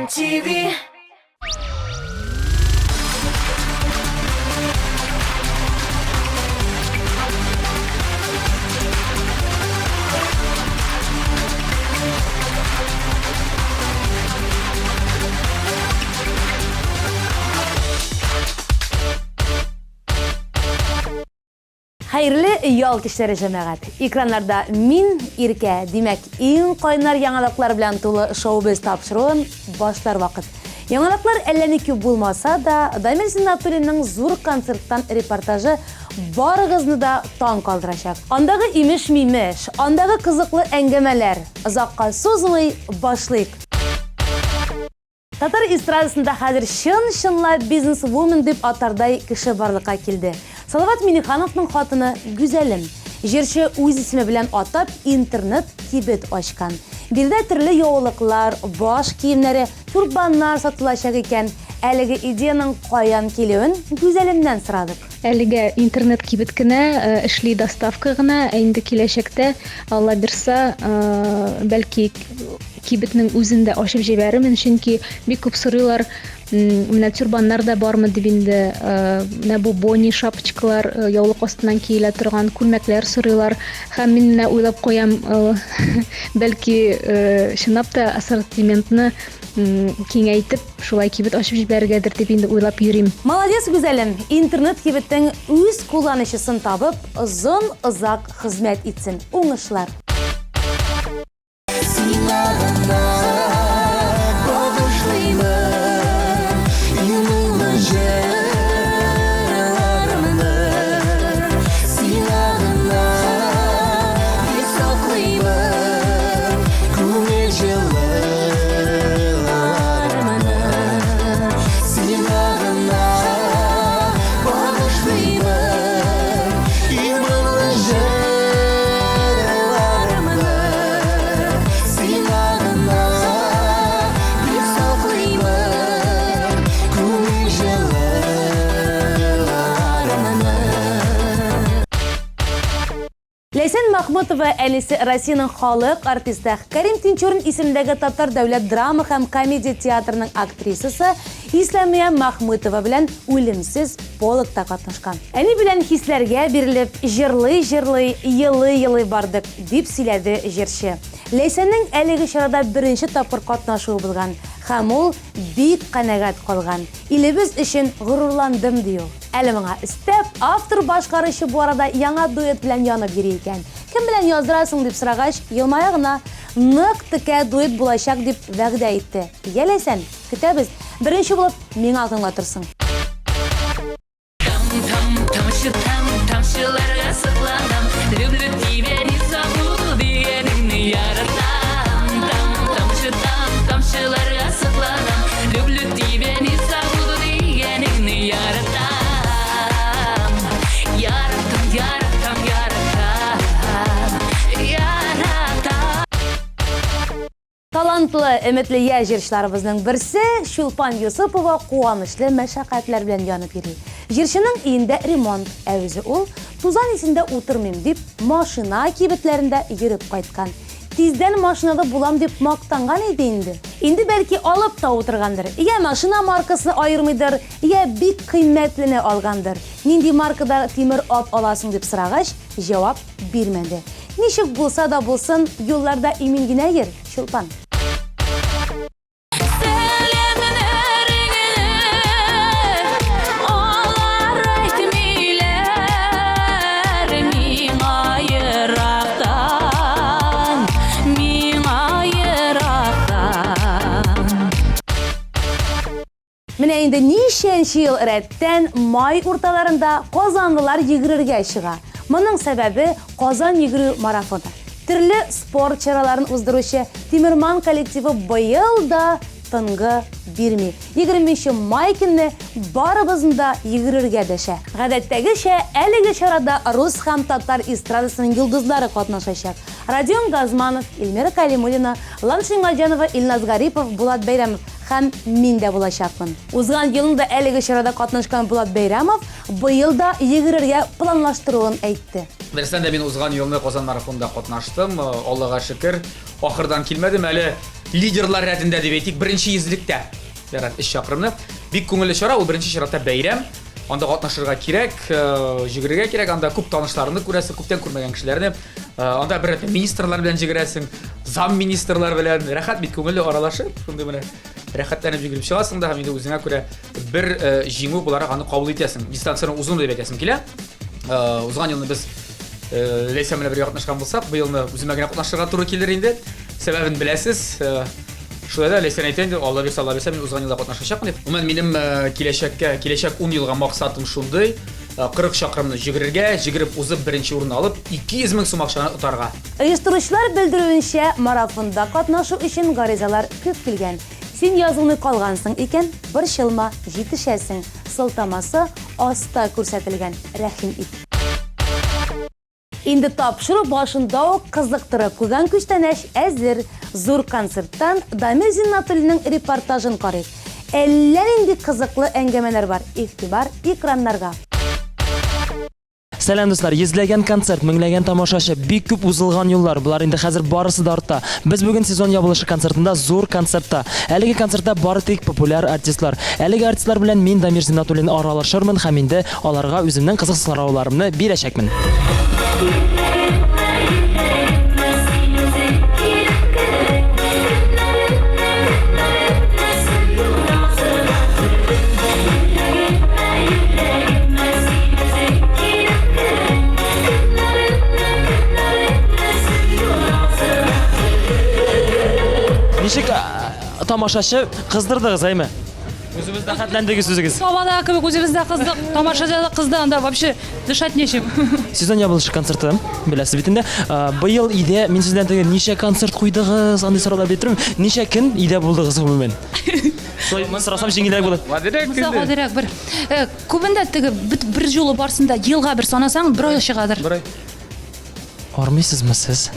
TV. Хәерле ял кичләре, җәмәгать! Экраннарда мин, Иркә, димәк, иң кайнар яңалыклар белән тулы шоу-без тапшыруын башлар вакыт. Яңалыклар әллә ни күп булмаса да, Дамир Зиннатуллинның зур концерттан репортажы барыгызны да таң калдырачак. Андагы имеш-мимеш, андагы кызыклы әңгәмәләр. Озакка сузмый, башлыйк! Татар эстрадасында хәзер чын-чынлап бизнес-вумен дип атардай кеше барлыкка килде. Салават Миннехановның хатыны Гүзәлем. Җырчы үз исеме белән атап интернет кибет ачкан. Биредә төрле яулыклар, баш киемнәре, тюрбаннар сатылачак икән. Әлеге идеянең каян килүен Гүзәлемнән сорадык. Әлегә интернет кибет кенә эшли, доставка гына, ә инде киләчәктә, Алла бирса, бәлки Кибетнең үзен дә ачып җибәрермен, чөнки бик күп сорыйлар, менә тюрбаннар да бармы дип инде, менә бу бони шапочкалар, яулык астыннан киелә торган күлмәкләр сорыйлар. Һәм мин менә уйлап куям, бәлки чынлап та ассортиментны киңәйтеп, шулай кибет ачып җибәрергәдер дип инде уйлап йөрим. Молодец, Гүзәлем! Интернет кибетең үз кулланучысын табып, озын-озак хезмәт итсен. Уңышлар! Сиңа гына багышлыймын Юлыңны җырларымны Сиңа гына дип саклыймын Күңел җылыларымны Сиңа гына багышлыймын Иманлы җырларымны Сиңа гына дип саклыймын Күңел җылыларымны. Ләйсән Махмутова әнисе Россиянең халык артисты, Кәрим Тинчурин исемендәге Татар дәүләт драма һәм комедия театрының актрисасы Исламия Махмутова белән Үлемсез полк та катнашкан. Әни белән хисләргә бирелеп, җырлый-җырлый, елый-елый бардык, дип сөйләде җырчы. Ләйсәннең әлеге чарада беренче тапкыр катнашуы булган һәм ул бик канәгать калган. Илебез өчен горурландым, ди ул. Әле моңа өстәп, автор-башкаручы бу арада яңа дуэт белән янып йөри икән. Кем белән яздырасың, дип сорагач, елмая гына, Нык текә дуэт булачак, дип вәгъдә итте. Йә, Ләйсән, көтәбез. Беренче булып миңа тыңлатырсың. Там, тамчы, там, тамчыларга сокланам. Люблю тебя, не забуду дигәнеңне яратам. Там, тамчы, там, тамчыларга сокланам. Люблю тебя, не забуду дигәнеңне яратам. Яратам, яратам, яратам. Яратам. Талантлы, өметле яшь җырчыларыбызның берсе Чулпан Йосыпова куанычлы мәшәкатьләр белән янып йөри. Җырчының өендә ремонт, ә үзе ул, тузан исендә утырмыйм дип, машина кибетләрендә йөреп кайткан. Тиздән машиналы булам дип мактанган иде инде. Инде бәлки алып та утыргандыр. Я машина маркасы аермыйдыр, я бик кыйммәтлене алгандыр. Нинди маркада тимер ат аласың дип сорагач, җавап Бирмәде. Ничек булса да булсын, юлларда имин генә йөр, Чулпан. Менә инде ничәнче ел рәттән май урталарында казанлылар йөгерергә чыга. Моның сәбәбе, Казан йөгерү марафоны. Төрле спорт чараларын уздыручы Тимерман коллективы быел да тынгы бирми. 25 май көнне барыбызны да йөгерергә дәшә. Гадәттәгечә, әлеге чарада рус һәм татар эстрадасының йолдызлары катнашачак. Родион Газманов, Эльмира Кәлимуллина, Ландыш Нигъмәтҗанова, Илназ Гарипов, Булат Бәйрәмов Һәм мин дә булачакмын. Узган елны да әлеге чарада катнашкан Булат Бәйрәмов быел да йөгерергә планлаштыруын әйтте. Дөрестән дә, мин узган елны Казан марафонында катнаштым. Аллага шөкер, ахырдан килмәдем. Әле Лидерлар рәтендә дип әйтик, беренче йөзлектә. Ярар, өч чакрымны. Бик күңелле чара, ул беренче чиратта бәйрәм. Анда катнашырга кирәк, э, җигерергә кирәк, анда күп танышларны күрәсең, күптән күрмәгән кешеләрне. Э, анда бер рәттән министрлар белән җигерәсең, зам министрлар белән. Рәхәт бит, күңелле аралашып, шундый менә рәхәтләнеп җигереп чыгасың да һәм инде үзеңә күрә бер э, җиңү буларак аны кабул итәсең. Дистанцияне узун дип әйтәсем килә. Узган елны без Ләйсән белән бергә катнашкан булсак, быелны үземә генә катнашырга туры килер инде. Сәбәбен беләсез. Шулай да Ләйсән әйтә инде, Алла бирсә, Алла бирсә, мин узган елда катнашачакмын дип. Гомумән, минем киләчәккә, киләчәк 10 елга максатым шундый, 40 чакрымны җөгерергә, җөгереп узып беренче урынны алып, 200 мең сум акчаны отарга. Оештыручылар белдерүенчә, марафонда катнашу өчен гаризалар күп килгән. Син язылмый калгансың икән, борчылма, җитешәсең. Сылтамасы аста күрсәтелгән, рәхим ит. Инде тапшыру башында ук кызыктырып куйган күчтәнәч әзер. Зур концерттан Дамир Зиннатуллинның репортажын карыйк. Әллә нинди кызыклы әңгәмәләр бар, игътибар экраннарга! Сәлам, дуслар! Йөзләгән концерт, меңләгән тамашачы, бик күп узылган юллар, болар инде хәзер барысы да артта. Без бүген сезон ябылышы концертында, зур концертта. Әлеге концертта бары тик популяр артистлар. Әлеге артистлар белән мин, Дамир Зиннатуллин, аралашырмын һәм инде Аларга үземнең кызык сорауларымны бирәчәкмен. Ничек тамашачы кыздырдыгыз, әйме? Үзебез дә хәтләндегез үзегез. Сабада кебек үзебез дә кыздык, тамашачы да кызды, анда вообще дышать нечем. Сезон ябылышы концерты, беләсез бит инде. Быел өйдә мин сездән теге ничә концерт куйдыгыз, андый сораулар биреп тормыйм. Ничә көн өйдә булдыгыз гомумән? Шулай сорасам җиңелрәк була. Гадирәк инде. Гадирәк бер. Э, күбендә теге бит бер жолы барсын да елга бер санасаң, бер ай чыгадыр. Бер ай. Армыйсызмы сез?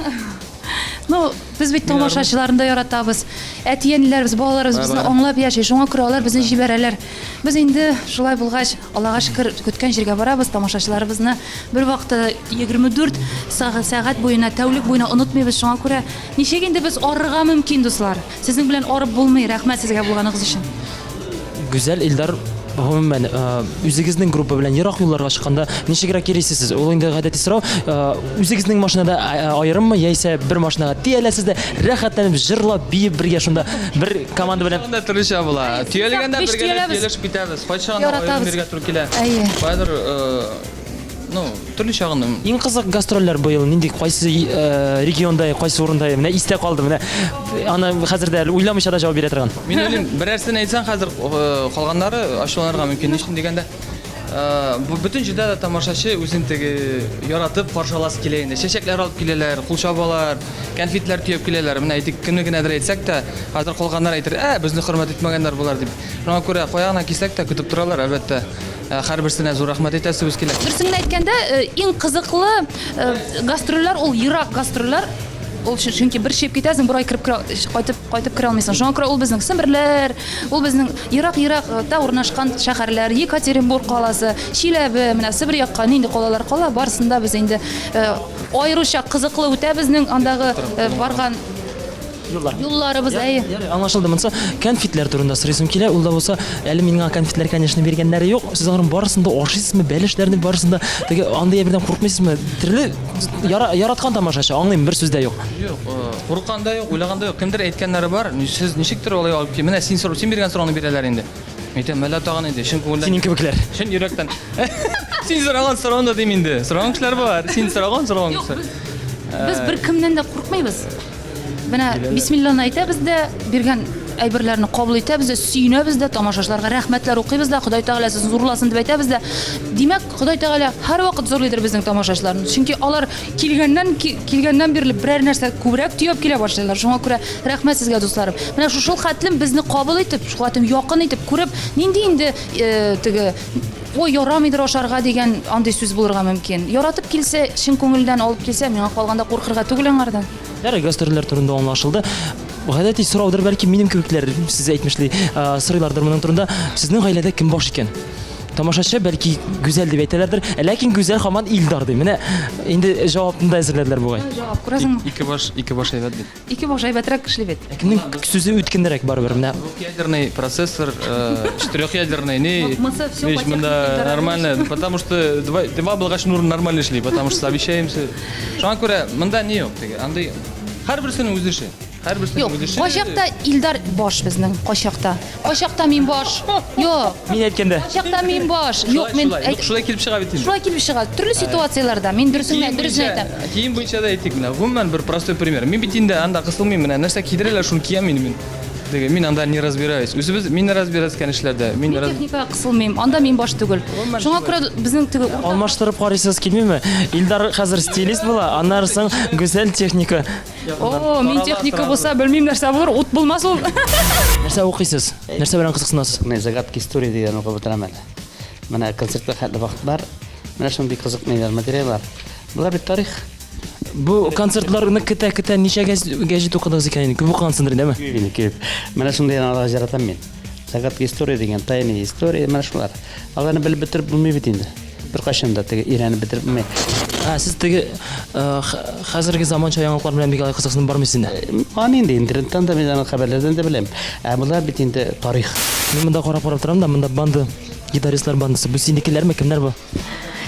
Ну, без бит тамашачыларны да яратабыз. Әти-әниләребез, балаларыбыз безне аңлап яши, шуңа күрә алар безне җибәрәләр. Без инде шулай булгач, Аллага шөкер, көткән җиргә барабыз, тамашачыларыбызны бер вакытта 24 сәгать буена, тәүлек буена онытмыйбыз. Шуңа күрә ничек инде без арырга мөмкин, дуслар? Сезнең белән арып булмый. Рәхмәт сезгә булганыгыз өчен. Гүзәл, Илдар, гомумән, үзегезнең группа белән ерак юлларга чыкканда ничегрәк йөрисез сез? Ул инде гадәти сорау. Үзегезнең машинада аерыммы, яисә бер машинага төяләсез дә, рәхәтләнеп җырлап, биеп бергә шунда бер команда белән? Анда төрлечә була. Төялгәндә бергә төялешеп китәбез. Кайчан аерым бергә туры килә. Кайдыр ну, төрле чагында. Иң кызык гастрольләр быел нинди, кайсы э, регионда, кайсы урында, менә истә калды, менә аны хәзер дә әле уйламыйча да җавап бирә торган. Мин уйлыйм, берәрсен әйтсәң хәзер э, калганнары ачуланырга мөмкин. Ни өчен дигәндә, э, бу бөтен җирдә дә тамашачы үзен теге яратып каршы аласы килә инде. Чәчәкләр алып киләләр, кул чабалар, кәнфитләр төяп киләләр. Менә әйтик, кемне генәдер әйтсәк тә, хәзер калганнар әйтер, ә, безне хөрмәт итмәгәннәр болар дип. Шуңа күрә кая гына килсәк тә көтеп торалар, әлбәттә. Ә, һәрберсенә зур рәхмәт әйтәсебез килә. Дөресен генә әйткәндә, э, иң кызыклы э, гастрольләр ул ерак гастрольләр. Ул чөнки бер чыгып китәсең, бер ай кереп керә, кайтып кайтып керә алмыйсың. Шуңа күрә ул безнең Семберләр, ул безнең ерак-еракта урнашкан шәһәрләр, Екатеринбург каласы, Чиләбе, менә Себер якка нинди калалар кала, барысында без инде э, аеруча кызыклы үтә безнең андагы барган Юллар. Юлларыбыз, әйе. Ярый, аңлашылды монысы. Кәнфитләр турында сорыйсым килә. Ул да булса, әле миңа кәнфитләр, конечно, биргәннәре юк. Сез аларның барысын да ашыйсызмы, бәлешләрне барысын да? Теге андый әйбердән куркмыйсызмы? Төрле яра, яраткан тамашачы, аңлыйм, бер сүз дә юк. Юк, э, курыккан да юк, уйлаган да юк. Кемдер әйткәннәре бар. Сез ничектер алай алып кил. Менә син сорау, син биргән сорауны бирәләр инде. Әйтәм, әллә тагын инде, чын күңелдән. Синең кебекләр. Чын йөрәктән. Син сораган сорауны да дим инде. Сораган кешеләр бар. Син сораган сорауны. Юк, без, без беркемнән дә куркмыйбыз. Менә бисмилланы әйтәбез дә, биргән әйберләрне кабул итәбез дә, сөенәбез дә, тамашачыларга рәхмәтләр укыйбыз да, Ходай Тәгалә сезне зурласын дип әйтәбез дә. Димәк, Ходай Тәгалә һәрвакыт зурлыйдыр безнең тамашачыларны. Чөнки алар килгәннән килгәннән бирле берәр нәрсә күбрәк төяп килә башлыйлар. Шуңа күрә рәхмәт сезгә, дусларым. Менә шул хәтлем безне кабул итеп, шул хәтлем якын итеп күреп, нинди инде э, теге Ой, ярамыйдыр ашарга дигән андый сүз булырга мөмкин. Яратып килсә, чын күңелдән алып килсә, миңа калганда куркырга түгел аңардан. Ярый, гастрольләр турында аңлашылды. Гадәти сораудыр, бәлки минем кебекләр, сез әйтмешли, сорыйлардыр моның турында. Сезнең гаиләдә кем баш икән? Тамашачы бәлки Гүзәл дип әйтәләрдер, ләкин Гүзәл һаман Илдар ди. Менә инде җавапны да әзерләделәр бугай. Җавап күрәсеңме? Ике баш, ике баш әйбәт бит. Ике баш әйбәтрәк эшли бит. Ә кемнең сүзе үткенрәк барыбер менә. Двухъядерный процессор, э, четырехъядерный, не, Мы всё вещь по монда технике нормально, потому что два, два булгач нур нормально эшли, потому что совещаемся. Шуңа күрә монда не юк теге, андый һәрберсенең үз эше. Һәрберсенең Юк, үз эше. кайчакта Илдар баш безнең, кайчакта. Кайчакта мин баш. Юк. Мин әйткәндә. Кайчакта мин баш. Юк, Шулай, мин шулай. Юк, шулай килеп чыга бит инде. Шулай килеп чыга. Төрле ситуацияләрдә мин дөресен Кием дөресен буенча- әйтәм. Кием буенча да әйтик менә. Гомумән бер простой пример. Мин бит инде анда кысылмыйм менә. Нәрсә кидерәләр, шуны киям инде мин. Теге мин анда не разбираюсь. Үзебез мин разбираться иткән эшләрдә. Мин Мин раз... техникага кысылмыйм. Анда мин баш түгел. Гомумән Шуңа күрә безнең теге уртак Алмаштырып карыйсыз килмиме? Илдар хәзер стилист була, аннары соң Гүзәл техника. О, мин техника булса, белмим нәрсә булыр, ут булмас ул. Нәрсә укыйсыз? Нәрсә белән кызыксынасыз? Менә Загадки истории дигән укып утырам әле. Менә концертка хәтле вакыт бар. Менә шундый кызык ниләр, материаллар. Болар бит тарих. Бу концертларны көтә-көтә ничә гәҗит укыдыгыз икән инде? Күп укыгансыңдыр инде, әме? Күп инде, күп. Менә шундый аналар яратам мин. Загадки истории дигән, тайны истории, менә шулар. Аларны белеп бетереп булмый бит инде. Беркайчан да теге өйрәнеп бетереп булмый. Ә сез теге э, хәзерге заманча яңалыклар белән бик алай кызыксынып бармыйсыз инде. Э, аны инде интернеттан да мин аны хәбәрләрдән дә беләм. Ә болар бит инде тарих. Мин монда карап-карап торам да, монда банда, гитаристлар бандасы. Бу синекеләрме, кемнәр бу?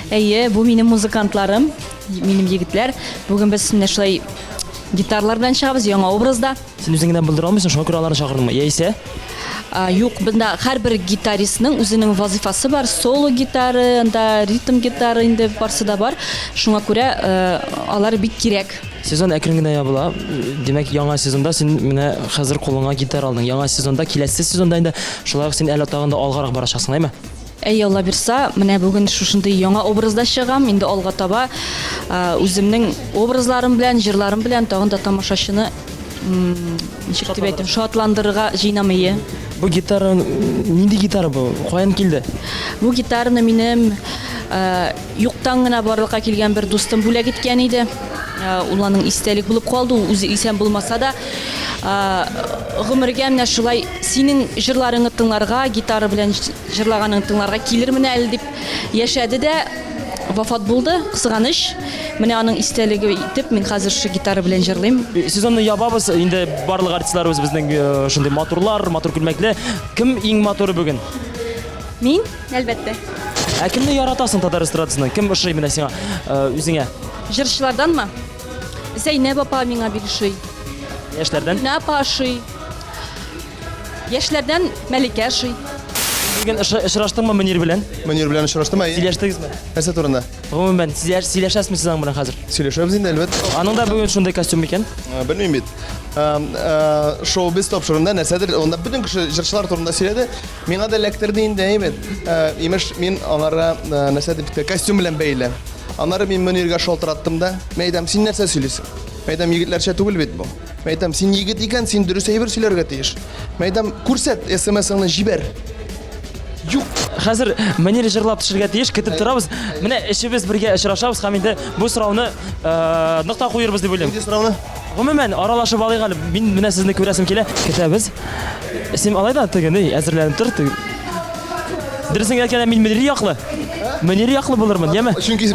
Әйе, бу минем музыкантларым, минем егетләр. Бүген без менә шулай гитарлар белән чыгабыз, яңа образда. Син үзең генә булдыра алмыйсың, шуңа күрә аларны чакырдыңмы? Яисә? Юк, бында һәрбер гитаристның үзенең вазыйфасы бар. Соло гитары, анда ритм гитары инде барсы да бар. Шуңа күрә э, алар бик кирәк. Сезон әкрен генә ябыла. Димәк, яңа сезонда син менә хәзер кулыңа гитара алдың. Яңа сезонда, киләсе сезонда инде шулай ук син әле тагын да алгарак барачаксың, әйме? Әй, Алла бирса, менә бүген шушындый яңа образда чыгам. Инде алга таба үземнең образларым белән, җырларым белән тагын да тамашачыны ничек дип әйтим, шатландырырга җыенам, әйе. Бу гитара нинди гитара бу? Каян килде? Бу гитараны минем юктан гына барлыкка килгән бер дустым бүләк иткән иде. Ул аның истәлек булып калды, ул үзе исән булмаса да, гомергә менә шулай синең җырларыңны тыңларга, гитара белән Җырлаганын тыңларга килермен әле дип яшәде дә вафат булды. Кызганыч. Менә аның истәлеге итеп мин хәзер шушы гитара белән җырлыйм. Сезонны ябабыз. Инде барлык артистларыбыз безнең э, шундый матурлар, матур күлмәкле. Кем иң матуры бүген? Мин, әлбәттә. Ә кемне яратасың татар эстрадасыннан? Кем ошый менә сиңа, э, үзеңә? Җырчыларданмы? Зәйнәб апа миңа бик ошый. Яшьләрдән? Гөлнә апа ошый. Яшьләрдән Мәликә ошый. Бүген очраштыңмы Мөнир белән? Мөнир белән очраштым, әйе. Сөйләштегезме? Нәрсә турында? Гомумән, сөйләшәсезме сез аның белән хәзер? Сөйләшәбез инде, әлбәттә. Аның да бүген шундый костюм микән? Белмим бит. Шоу-биз тапшыруында нәрсәдер, анда бөтен кеше җырчылар турында сөйләде. Миңа да эләктерде инде, әйбәт. Имеш, мин аңарга нәрсә дип, костюм белән бәйле. Аннары мин Мөниргә шалтыраттым да, мин әйтәм, син нәрсә сөйлисең? Мин әйтәм, егетләрчә түгел бит бу. Мин әйтәм, син егет икән, син дөрес әйбер сөйләргә тиеш. Мин әйтәм, күрсәт, смс-ыңны җибәр. Юк. Хәзер Мөнир җырлап төшергә тиеш, көтеп торабыз. Менә өчебез бергә очрашабыз һәм инде бу сорауны э, нокта куербыз дип уйлыйм. Нинди сорауны? Гомумән, аралашып алыйк әле. Мин менә сезне күрәсем килә. Көтәбез. Син алай да теге, ни, әзерләнеп тор. Теге. Дөресен әйткәндә, мин Мөнир яклы. Мөнир яклы булырмын, яме? Чөнки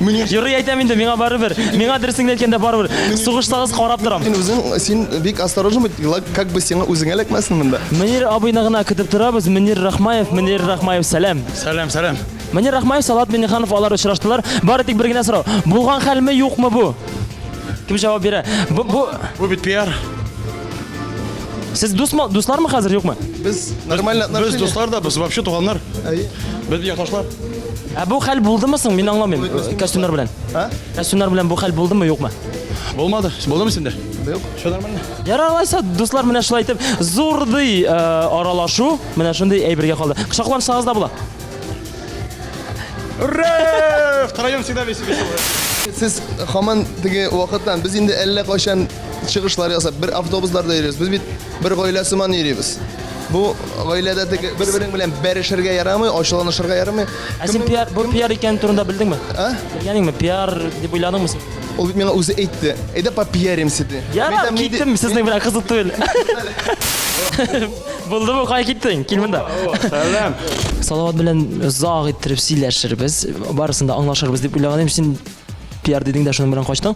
Мөнир Юрый әйтәм инде, миңа барыбер. Миңа дөресен әйткәндә барыбер. Сугышсагыз карап торам. Син үзең, син бик осторожно будь, как бы сиңа үзеңә эләкмәсен монда. Мөнир абыйны гына көтеп торабыз. Мөнир Рахмаев, Мөнир Рахмаев, сәлам. Сәлам, сәлам. Мөнир Рахмаев, Салават Миңнеханов алар очраштылар. Бары тик бер генә сорау. Булган хәлме, юкмы бу? Кем җавап бирә? Бу, бу... Бу бит пиар. Сез дусмы, дуслармы хәзер, юкмы? Без нормально отношения. Без дуслар да, без вообще туганнар. Без якташлар. Ә бу хәл булдымы соң? Мин аңламыйм. Костюмнар белән. А? Костюмнар белән бу хәл булдымы, юкмы? Булмады. Булдымы синдә? Юк. Все нормально. Ярар алайса, дуслар, менә шулай итеп, зурдый э, аралашу менә шундый әйбергә калды. Кочаклансагыз да була. Ура! Втроем всегда весело. Сез хаман теге вакыттан без инде әллә кайчан чыгышлар ясап бер автобусларда йөрибез. Без бит бер гаилә сыман йөрибез. Бу гаиләдә теге бер-берең белән бәрешергә ярамый, ачуланышырга ярамый. Ә син пиар, бу пиар икәнен турында белдеңме? А? Белгәнеңме? Пиар дип уйладыңмы син? Ул бит миңа үзе әйтте. Әйдә попиаримся ди. Ярар, киттем, сезнең белән кызык түгел. Булды бу, кая киттең? Кил монда. Сәлам. Салават белән озак иттереп сөйләшербез, барысын да аңлашырбыз дип уйлаган идем. Син пиар дидең дә шуның белән качтың.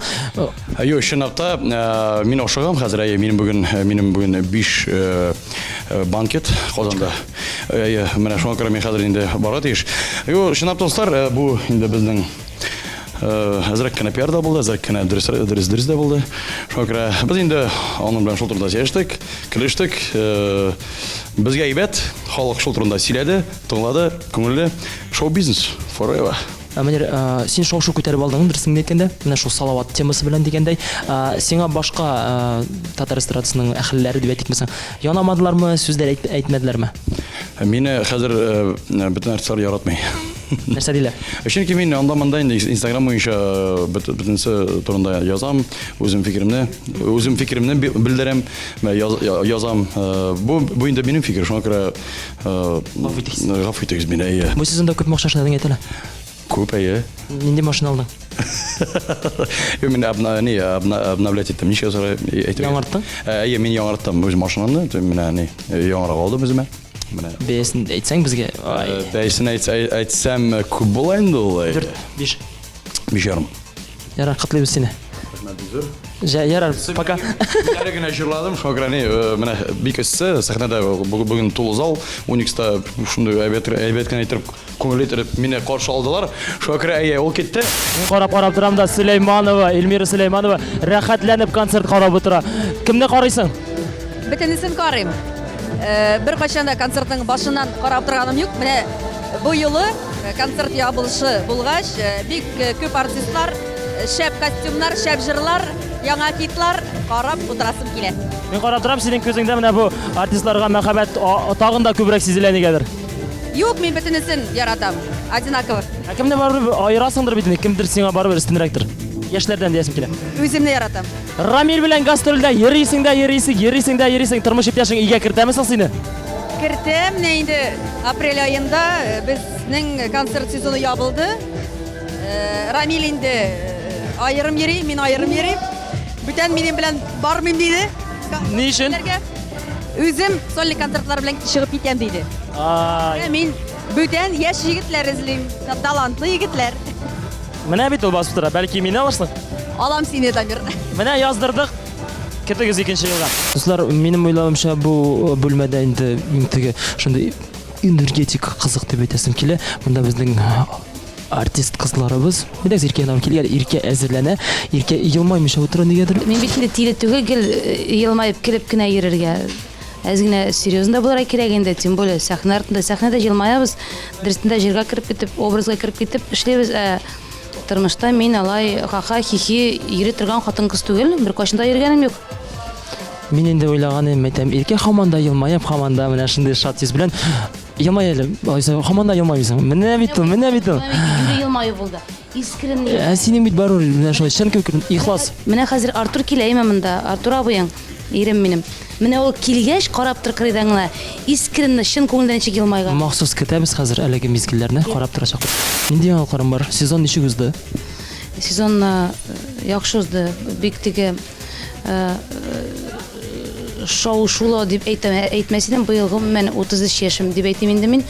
Юк, чынлап та, мин ашыгам хәзер. Әйе, минем бүген минем бүген 5 банкет Казанда. Әйе, менә шуңа күрә мин хәзер инде барырга тиеш. Юк, чынлап та, дуслар, бу инде безнең әзрәк кенә пиар да булды, әзрәк кенә дөрес дөрес дөрес дә булды. Шуңа күрә без инде аның белән шул турында сөйләштек, көлештек. Безгә әйбәт, халык шул турында сөйләде, тыңлады, күңелле. Шоу-бизнес forever. Мөнир, син шау-шу күтәреп алдың, дөресен генә әйткәндә, менә шул Салават темасы белән дигәндәй. Сиңа башка татар эстрадасының әһелләре дип әйтикме соң, янамадылармы, сүзләр әйтмәделәрме? Мине хәзер бөтен артистлар яратмый. Нәрсә диләр? Чөнки мин анда-монда инде Инстаграм буенча бөтенесе турында язам, үзем фикеремне, үзем фикеремне белдерәм, язам. Бу, бу инде минем фикер, шуңа күрә Гафу итегез. Гафу итегез мине, әйе. Бу сезонда күпме акча эшләдең, әйт әле? Күп, әйе. Нинди машина алдың? Юк, мин обна, не, обна, обновлять иттем. Ничек сорай әйтергә? Яңарттың? Әйе, мин яңарттым үз машинамны. Менә ни, яңарак алдым үземә. Менә. Бәясен әйтсәң безгә. Ай. Бәясен әйтсәм, күп була инде ул. 4, 5. 5,5. Ярар, котлыйбыз сине. Рәхмәт бик зур. Җә, ярар, пока. Әле генә җырладым, шуңа күрә ни, менә бик эссе, сәхнәдә бүген тулы зал, Уникста шундый әйбәт, әйбәт кенә итеп, күңелле итеп мине каршы алдылар. Шуңа күрә, әйе, ул китте. Мин карап-карап торам да, Сөләйманова, Эльмира Сөләйманова рәхәтләнеп концерт карап утыра. Кемне карыйсың? Бөтенесен карыйм. Беркайчан да концертның башыннан карап торганым юк. Менә бу юлы концерт ябылышы булгач, бик күп артистлар, шәп костюмнар, шәп җырлар, яңа хитлар карап утырасым килә. Мин карап торам, синең күзеңдә менә бу артистларга мәхәббәт тагын да күбрәк сизелә нигәдер. Юк, мин бөтенесен яратам. Одинаково. Ә кемне барыбер аерасыңдыр бит инде, кемдер сиңа барыбер өстенрәктер. Яшьләрдән диясем килә. Үземне яратам. Рамил белән гастрольдә йөрисең дә йөрисең, йөрисең дә йөрисең. Тормыш иптәшең өйгә кертәме соң сине? Кертә, менә инде апрель аенда э, безнең концерт сезоны ябылды. Э, Рамил инде э, аерым йөри, мин аерым йөрим. Бүтән минем белән бармыйм диде. Ни өчен? Үзем сольный концертлар белән чыгып китәм диде. Ай. Мин бүтән яшь егетләр эзлим, талантлы егетләр. Менә бит ул басып тора. Бәлки мине алырсың? Алам сине, Дамир. Менә яздырдык. Көтегез икенче елга. Дуслар, минем уйлавымча, бу бүлмәдә инде иң теге шундый энергетик кызык дип әйтәсем килә. Монда безнең артист кызларыбыз. Әйдәгез, Иркә янына килгән, Иркә әзерләнә. Иркә елмаймыйча утыра нигәдер. Мин бит инде тиле түгел, гел елмаеп көлеп кенә йөрергә. Әз генә серьезно да булырга кирәк инде, тем более сәхнә артында. Сәхнәдә җылмаябыз, дөресендә җырга кереп китеп, образга кереп китеп эшлибез. Ә тормышта мин алай ха-ха, хи-хи йөри торган хатын-кыз түгел, беркайчан да йөргәнем юк. Мин инде уйлаган идем, әйтәм, Иркә һаман да елмаеп, һаман да менә шундый шат йөз белән елмай әле, алайса һаман да елмаймыйсың. Менә бит ул, менә бит ул. Юри елмаю булды. Искренне. Ә синең бит барыбер менә шулай чын күңелдән, ихлас. Менә хәзер Артур килә име монда, Артур абыең, ирем минем. Менә ул килгәч, карап тор кырыйдан гына, искренне, чын күңелдән ничек елмайган. Махсус көтәбез хәзер әлеге мизгелләрне, карап торачакбыз. Нинди яңалыкларың бар? Сезон ничек узды? Сезон яхшы узды. Бик теге шау-шулы дип әйтәм, әйтмәс идем. Быел гомумән 33 яшем дип әйтим инде мин.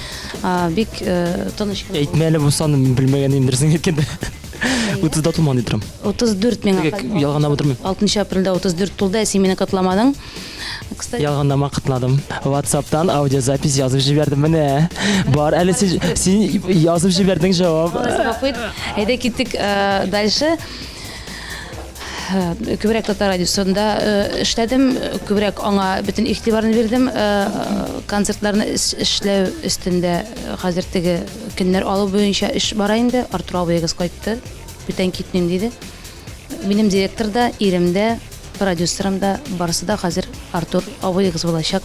Бик тыныч кенә. Әйтмә әле бу санны, мин белмәгән идем, дөресен әйткәндә. 30-да тулмаган дип торам. 34 миңа. Ялганлап утырмыйм. 6 апрельдә 34 тулды, ә син мине котламадың. Кстати, Ялганлама котладым. WhatsApp-тан аудиозапись язып җибәрдем. Менә. Бар әле син, син язып җибәрдең җавап. Гафу ит. Әйдә киттек дальше. Күбрәк татар радиосында эшләдем, күбрәк аңа бөтен игътибарны бирдем. Концертларны эшләү өстендә хәзер теге көннәр алу буенча эш бара инде. Артур абыегыз кайтты, бүтән китмим диде. Минем директор да, ирем дә, продюсерым да, барысы да хәзер Артур абыегыз булачак.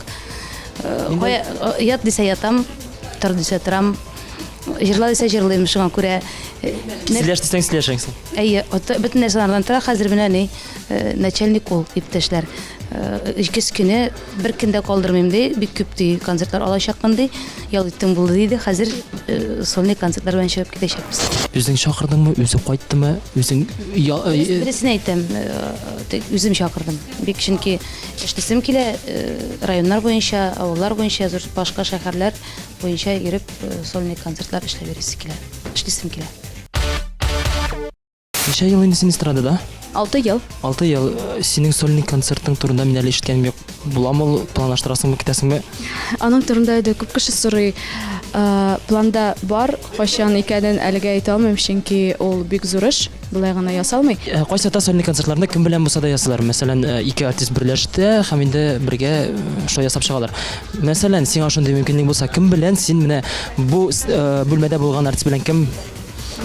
Кая ят дисә ятам, тор дисә торам. Җырла дисә җырлыйм, шуңа күрә. Сөйләш дисәң, сөйләшәсең. Әйе, бөтен нәрсә анардан тора. Хәзер менә ни, начальник ул, иптәшләр. Икес көне бер көн дә калдырмыйм ди, бик күп ди концертлар алачакмын ди. Ял иттең булды диде. Хәзер сольный концертлар белән чыгып китәчәкбез. Үзең чакырдыңмы, үзе кайттымы, үзең Дөресен әйтәм, үзем чакырдым. Бик чөнки эшлисем килә, районнар буенча, авыллар буенча, зур башка шәһәрләр буенча йөреп сольный концертлар эшләп йөрисе килә. Эшлисем килә. Ничә ел инде син эстрадада? 6 ел. 6 ел. Синең сольный концертың турында мин әле ишеткәнем юк. Буламы ул, планлаштырасыңмы, китәсеңме? Аның турында да күп кеше сорый. Планда бар, кайчан икәнен әлегә әйтә алмыйм, чөнки ул бик зур эш, болай гына ясалмый. Кайсы ата сольный концертларны кем белән булса да ясыйлар. Мәсәлән, ике артист берләште һәм инде бергә шулай ясап чыгалар. Мәсәлән, сиңа шундый мөмкинлек булса, кем белән син менә бу бүлмәдә булган артист белән кем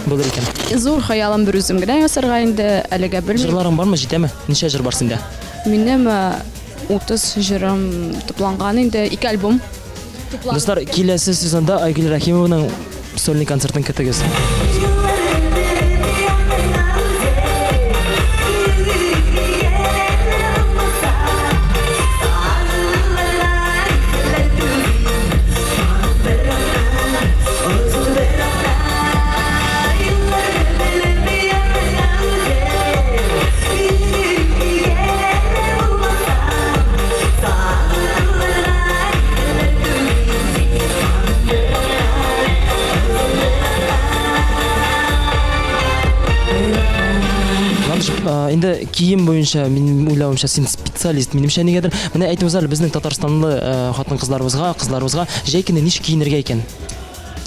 булыр икән? Зур хыялым бер үзем генә ясарга инде, әлегә белмим. Җырларың бармы, җитәме? Ничә җыр бар синдә? Минем 30 җырым тупланган инде, ике альбом. Дуслар, киләсе сезонда Айгөл Рәхимованың сольный концертын көтегез. Инде кием буенча минем уйлавымча син специалист минемчә нигәдер. Менә әйтегез әле безнең татарстанлы хатын-кызларыбызга, кызларыбызга җәй көне ничек киенергә икән?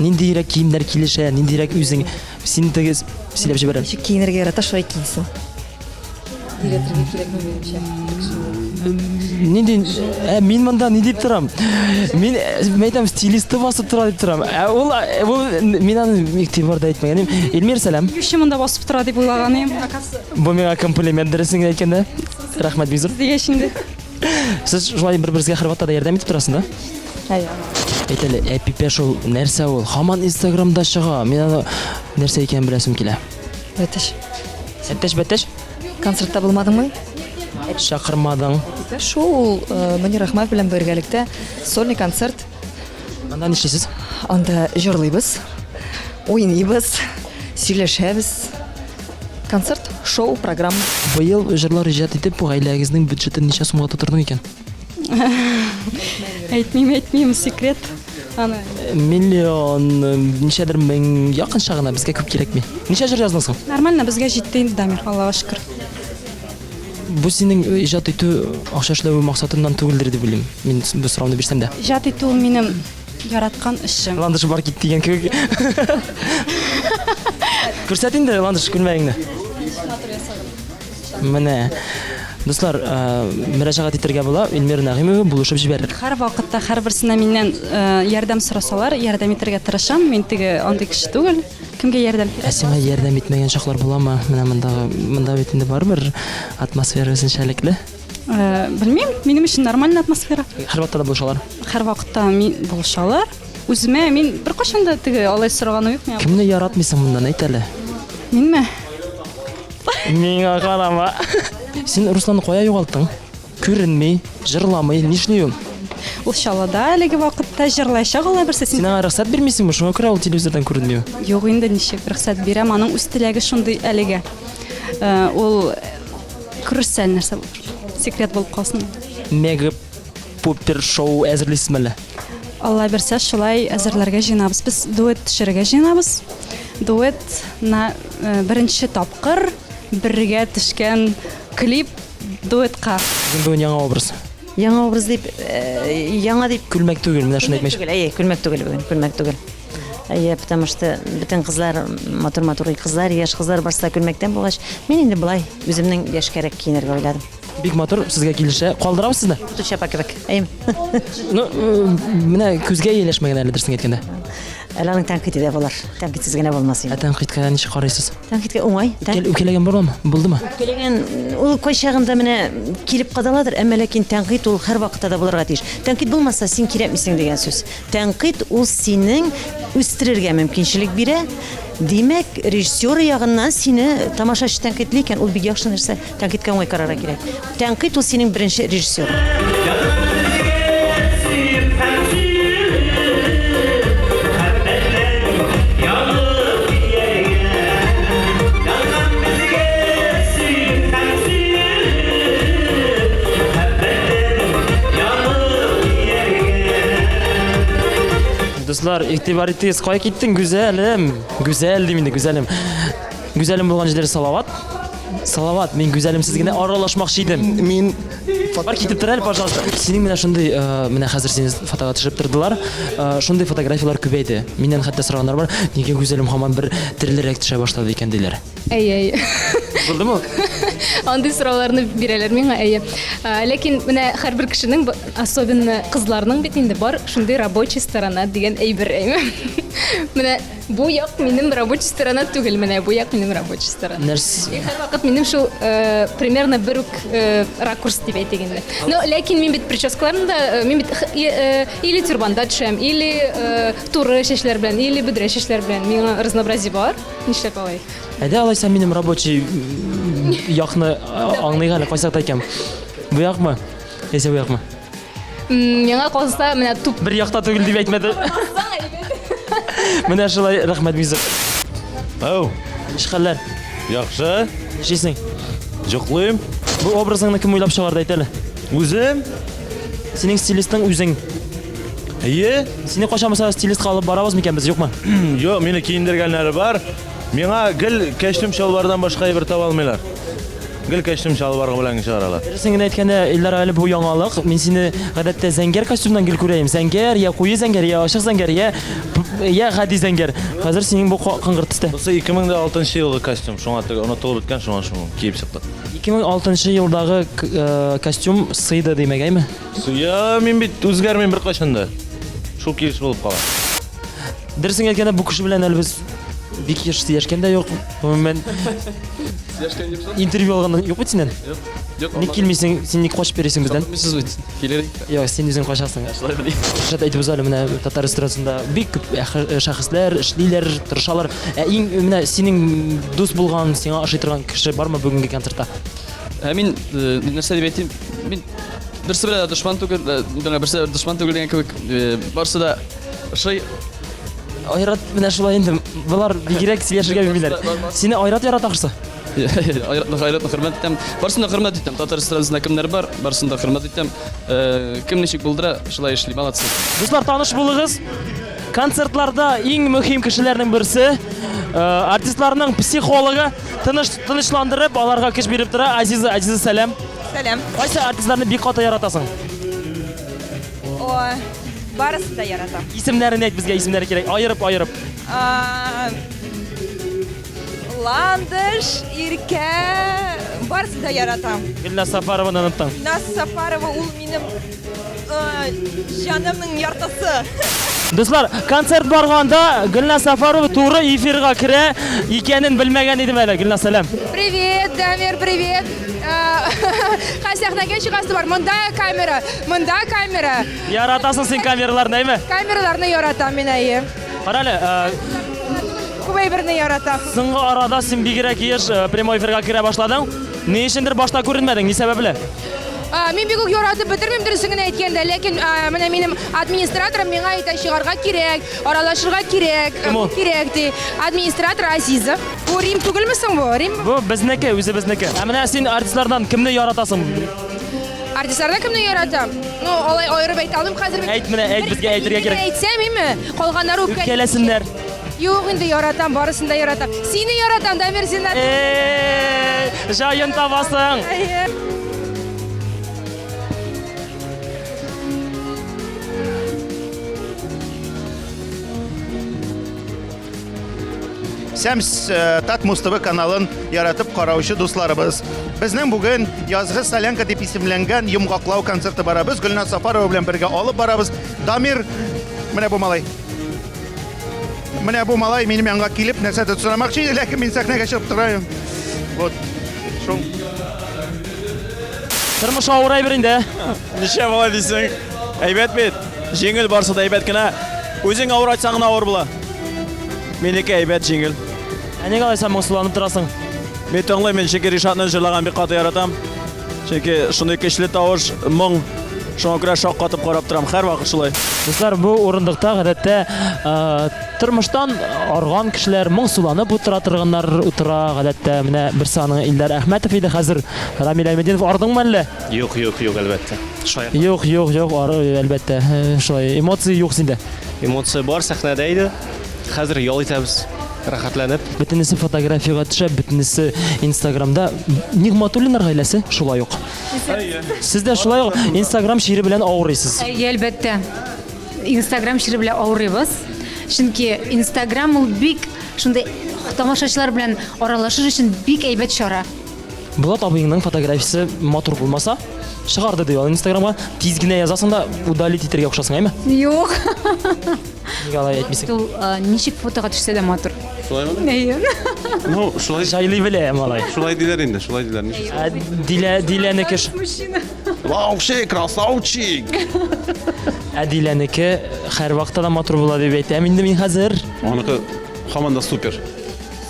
Ниндиерәк киемнәр килешә, ниндиерәк үзең син теге сөйләп җибәр. Ничек киенергә ярата, шулай киенсен. Өйрәтергә кирәкми минемчә. Нинди ә мин монда ни дип торам? Мин мин әйтәм, стилисты басып тора дип торам. Ә ул ул мин аны игътибар да итмәгән идем. Эльмир, сәлам. Ющи монда басып тора дип уйлаган идем. Бу миңа комплимент дөресен генә әйткәндә. Рәхмәт бик зур. Дигәч инде. Сез шулай бер-берегезгә һәрвакытта да ярдәм итеп торасыз, да? Әйе. Әйт әле, әпипә шул нәрсә ул? Һаман Инстаграмда чыга. Мин аны нәрсә икәнен беләсем килә. Бәтәш. Әттәш, бәтәш? Концертта булмадыңмы? Чакырмадың. Әпипә шоу ул э, Мөнир Рахмаев белән бергәлектә сольный концерт. Анда нишлисез? Анда җырлыйбыз, уйныйбыз, сөйләшәбез. Концерт, шоу, программа. Быел җырлар иҗат итеп, гаиләгезнең бюджетын ничә сумга тутырдың икән? Әйтмим, әйтмим, секрет. Аны. Миллион, ничәдер мең, якынча гына, безгә күп кирәкми. Ничә җыр яздың соң? Нормально, безгә җитте инде, Дамир, Аллага шөкер. Бу синең иҗат итү, акча эшләү максатыннан түгелдер дип уйлыйм. Мин бу сорауны бирсәм дә. Иҗат итү минем яраткан эшем. Ландыш бар кит дигән кебек. Күрсәт инде, Ландыш, күлмәгеңне. Менә. Дуслар, э, мөрәҗәгать итәргә була, Эльмира Нәгыймова булышып җибәрер. Һәр вакытта һәрберсенә миннән э, ярдәм сорасалар, ярдәм итәргә тырышам. Мин теге андый кеше түгел. Кемгә ярдәм кирәк? Ә сиңа ярдәм итмәгән чаклар буламы? Менә мондагы, монда бит инде барыбер атмосфера үзенчәлекле. Э, белмим, минем өчен нормальный атмосфера. Һәрвакытта да булышалар. Һәрвакытта мин булышалар. Үземә мин беркайчан да теге алай сораганым юк миңа. Кемне яратмыйсың моннан, әйт әле. Минме? Миңа карама. Син Русланны кая югалттың? Күренми, җырламый, нишли ул? Ул Чаллыда әлеге вакытта җырлаячак алай берсе. Син аңа рөхсәт бирмисеңме? Шуңа күрә ул телевизордан күренми. Юк инде, ничек рөхсәт бирәм, аның үз теләге шундый әлегә. Э, ул Күрерсез әле нәрсә булыр. Секрет булып калсын. Мега пупер шоу әзерлисезме әллә? Алла бирсә, шулай әзерләргә җыенабыз. Без дуэт төшерергә җыенабыз. Дуэт на э, беренче тапкыр бергә төшкән клип дуэтка. Безнең бүген яңа образ. Яңа образ дип, э, яңа дип. Күлмәк түгел, менә шуны әйтмәкче. Түгел, әйе, күлмәк түгел бүген, күлмәк түгел. Әйе, потому что бөтен кызлар, матур-матур кызлар, яшь кызлар барса күлмәктән булгач, мин инде болай үземнең яшькәрәк киенергә уйладым. Бик матур, сезгә килешә. Калдырабыз сезне? Укытучы апа кебек. Әйеме? Ну, э, менә күзгә ияләшмәгән әле дөресен әйткәндә. Әле аның тәнкыйте дә булыр. Тәнкыйтьсез генә булмас Ә инде. тәнкыйтькә ничек карыйсыз? Тәнкыйтькә уңай. Үпкәл, үпкәләгән бармы? Булдымы? Үпкәләгән ул кайчагында менә килеп кадаладыр, әмма ләкин тәнкыйть ул һәрвакытта да булырга тиеш. Тәнкыйть булмаса, син кирәкмисең дигән сүз. Тәнкыйть ул синең үстерергә мөмкинчелек бирә. Димәк, режиссер ягыннан сине тамашачы тәнкыйтьли икән, ул бик яхшы нәрсә. Тәнкыйтькә уңай карарга кирәк. Тәнкыйть ул синең беренче режиссер. Дуслар, игътибар итегез, кая киттең, гүзәлем? Гүзәл дим инде, гүзәлем. Гүзәлем булган җирләре Салават. Салават, мин гүзәлемсез генә аралашмакчы идем. Мин Бар китеп тор әле, пожалуйста. Синең менә шундый, э, менә хәзер сине фотога төшереп тордылар. Э, шундый фотографияләр күбәйде. Миннән хәтта сораганнар бар, нигә гүзәлем һаман бер терелерәк төшә башлады икән диләр. Әйе, әйе. Булдымы? Андый сорауларны бирәләр миңа, әйе. Ә, Ләкин менә һәрбер кешенең, б- особенно кызларның бит инде бар шундый рабочий сторона дигән әйбер, әйме? Менә бу як минем рабочий сторона түгел, менә бу як минем рабочий сторона. Нәрс- И һәрвакыт минем шул э, примерно бер үк э, ракурс дип әйтик инде. Но ләкин мин бит прическаларны да, э, мин бит х- и, э, или тюрбанда төшәм, или э, туры чәчләр белән, или бөдрә чәчләр белән. Миңа разнообразие бар. Нишләп алай? Әйдә алайса минем рабочий м, якны а, аңлыйк әле, кайсы якта икән? Бу якмы? Яисә бу якмы? Миңа калса, менә туп. Бер якта түгел дип әйтмәде. Менә шулай, рәхмәт бик зур. Ау. Ничек хәлләр? Яхшы. Нишлисең? Йоклыйм. Бу образыңны кем уйлап чыгарды, әйт әле? Үзем. Синең стилистың үзең. Әйе. Сине кайчан булса стилистка алып барабыз микән без, юкмы? Юк, мине киендергәннәре бар. Миңа гел кәчтүм чалбардан башка әйбер таба алмыйлар. Гел кәчтүм чалбар белән чыгаралар. Дөресен генә әйткәндә, Илдар әле бу яңалык. Мин сине гадәттә зәңгәр костюмнан гел күрәем. Зәңгәр, я куе зәңгәр, я ачык зәңгәр, я я гади зәңгәр. Хәзер синең бу кыңгыр төстә. Бусы 2006 елгы костюм, шуңа теге онытылып беткән, шуңа шуны киеп чыктык. 2006 елдагы э, костюм сыйды димәк, әйме? Я, мин бит үзгәрмим беркайчан да. Шул килеш булып кала. Дөресен әйткәндә, бу кеше белән әле без бик еш сөйләшкән дә юк. Гомумән, Сөйләшкән юксың? интервью алган юк бит синнән? Юк. Юк. Ник килмисең? Син ник качып йөрисең бездән? Чакырмыйсыз бит. Килер идек. Юк, син үзең качасың. Шулай бит. Рәшат әйтеп уза әле, менә татар эстрадасында бик күп э, шәхесләр эшлиләр, тырышалар. Ә иң менә синең дус булган, сиңа ошый торган кеше бармы бүгенге концертта? Ә мин э, нәрсә дип әйтим? Мин берсе белән дә дошман түгел, э, берсе дошман түгел дигән кебек, барысы да Ошый. Айрат менә шулай инде. Болар бигрәк сөйләшергә белмиләр. Сине Айрат ярата ахрысы. Айратны Айратны хөрмәт итәм. Барысын да хөрмәт итәм. Татар эстрадасында кемнәр бар, барысын да хөрмәт итәм. Э, кем ничек булдыра, шулай эшли. Молодцы. Дуслар, таныш булыгыз. Концертларда иң мөһим кешеләрнең берсе, э, артистларның психологы, тыныч тынычландырып, аларга көч биреп тора. Азиза, Азиза, сәлам. Сәлам. Кайсы артистларны бик каты яратасың? Ой, барысын да яратам. Исемнәрен әйт безгә, исемнәре кирәк. Аерып, аерып. Ландыш, Иркә, барысын да яратам. Гөлназ Сафарованы оныттың. Гөлназ Сафарова ул минем җанымның яртысы. Дуслар, концерт барганда Гөлназ Сафарова туры эфирга керә икәнен белмәгән идем әле. Гөлназ, сәлам. Привет, Дамир, привет. Хәзер сәхнәгә чыгасы бар. Монда камера, монда камера. Яратасың син камераларны, әйме? Камераларны яратам мин, әйе. Кара әле, Күп әйберне яратам. Соңгы арада син бигрәк еш прямой эфирга керә башладың. Ни өчендер башта күренмәдең, ни сәбәпле? Мин бик үк яратып бетермим, дөресен генә әйткәндә, ләкин менә минем администраторым миңа әйтә, чыгарга кирәк, аралашырга кирәк, Кем ул? кирәк ди. Администратор Азиза. Бу Рим түгелме соң бу? Рим? Бу безнеке, үзебезнеке. Ә менә син артистлардан кемне яратасың? Артистлардан кемне яратам? Ну, алай аерып әйтә алмыйм хәзер. Әйт менә, әйт безгә әйтергә кирәк. Әйтсәм, име? Калганнары үпкә. Үпкәләсеннәр. Юк инде яратам, барысын да яратам. Сине яратам, Дамир Зиннәт. Эй, җаен табасың. Әйе. Сәмс э, Татмус ТВ каналын яратып караучы дусларыбыз. Безнең бүген Язгы солянка дип исемләнгән йомгаклау концерты бара. Без Гөлназ Сафарова белән бергә алып барабыз. Дамир, менә бу малай. Менә бу малай минем янга килеп нәрсәдер сорамакчы иде, ләкин мин сәхнәгә чыгып торайым. Вот. Шул. Тормыш авыр әйбер инде. Ничә бала дисең? Әйбәт бит. Җиңел барсы да әйбәт кенә. Үзең авыр айтсаң гына авыр була. Минеке әйбәт, җиңел. Ә нигә алайса моңсуланып торасың? Мин тыңлыйм, мин чөнки Ришатның җырлаган бик каты яратам. Чөнки шундый көчле тавыш, моң. Шуңа күрә шаккатып карап торам, һәрвакыт шулай. Дуслар, бу урындыкта гадәттә тормыштан арган кешеләр, моңсуланып утыра торганнар утыра гадәттә. Менә берсе аның Илдар Әхмәтов иде, хәзер Рамил Әлметдинов. Ардыңмы әллә? Юк, юк, юк, әлбәттә. Шаяр. Юк, юк, юк, ары, әлбәттә. Шулай, эмоция юк синдә. Эмоция бар, сәхнәдә иде. Хәзер ял итәбез, рәхәтләнеп. Бөтенесе фотографиягә төшә, бөтенесе Инстаграмда. Нигъматуллиннар гаиләсе шулай ук. Сез дә шулай ук Инстаграм чире белән авырыйсыз. Әйе, әлбәттә. Инстаграм чире белән авырыйбыз. Чөнки Инстаграм ул бик шундый тамашачылар белән аралашыр өчен бик әйбәт чара. Булат абыеңның фотографиясе матур булмаса, чыгарды ди ул Инстаграмга. Тиз генә язасың да удалить итәргә кушасың, әйме? Юк. Нигә алай әйтмисең? Ул ничек фотога төшсә дә матур. Шулаймы? Әйе. Ну, шулай. Җайлый белә, малай. Шулай диләр инде, шулай диләр. Ничек? Ә Дилә, Диләнеке Мужчина. Вообще красавчик. Ә Диләнеке һәрвакытта да матур була дип әйтәм инде мин хәзер. Аныкы һаман да супер.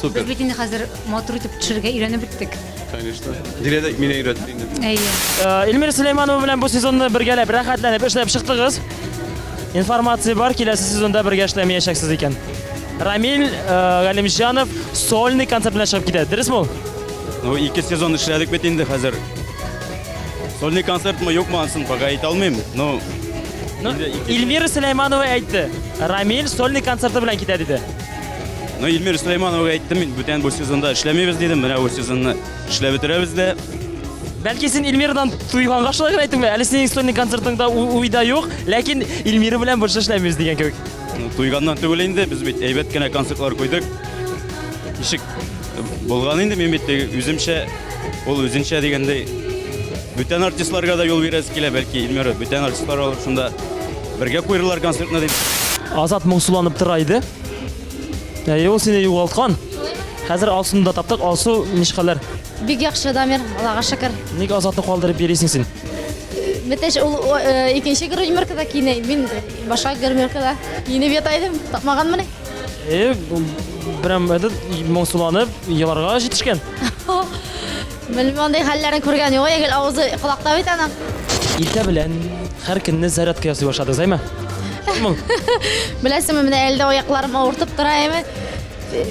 Супер. Без бит инде хәзер матур итеп төшерергә өйрәнеп беттек. Конечно. Дилә дә мине өйрәтте инде. Әйе. Э, Эльмира Сөләйманова белән бу сезонны бергәләп рәхәтләнеп эшләп чыктыгыз. Информация бар, киләсе сезонда бергә эшләмәячәксез икән. Рамил э, Галимҗанов сольный концерт белән чыгып китә. Дөресме ул? Ну, ике сезон эшләдек бит инде хәзер. Сольный концертмы, юкмы, анысын пока әйтә алмыйм. Ну, Ну, Эльмира Сөләйманова әйтте. Рамил сольный концерты белән китә диде. Ну, Эльмира Сөләймановага әйттем мин, бүтән бу сезонда эшләмибез дидем. Менә бу сезонны эшләп бетерәбез дә. Бәлки син Эльмирадан туйганга шулай гына әйттеңме? Әле синең сольный концертың да уйда юк, ләкин Эльмира белән больше эшләмибез дигән кебек. Ну, туйганнан түгел инде, без бит әйбәт кенә концертлар куйдык. Ничек булган инде, мин бит теге үземчә, ул үзенчә дигәндәй, бүтән артистларга да юл бирәсе килә, бәлки Эльмира бүтән артистлар алып шунда бергә куйырлар концертны дип. Азат моңсуланып тора иде. Әйе, ул сине югалткан. Хәзер Алсуны да таптык. Алсу, ничек хәлләр? Бик яхшы, Дамир, Аллага шөкер. Ник Азатны калдырып йөрисең син? Бетәш ул э, икенче гримеркада киенә. Мин башка гримеркада киенеп ята идем, тапмаганмыни? Э, прям этот моңсуланып еларга җитешкән. Белмим, андый хәлләрен күргән юк, гел авызы колакта бит аның. Иртә белән һәр көнне зарядка ясый башладыгыз, әйме? Беләсеңме, менә әле дә аякларым авыртып тора, әйме?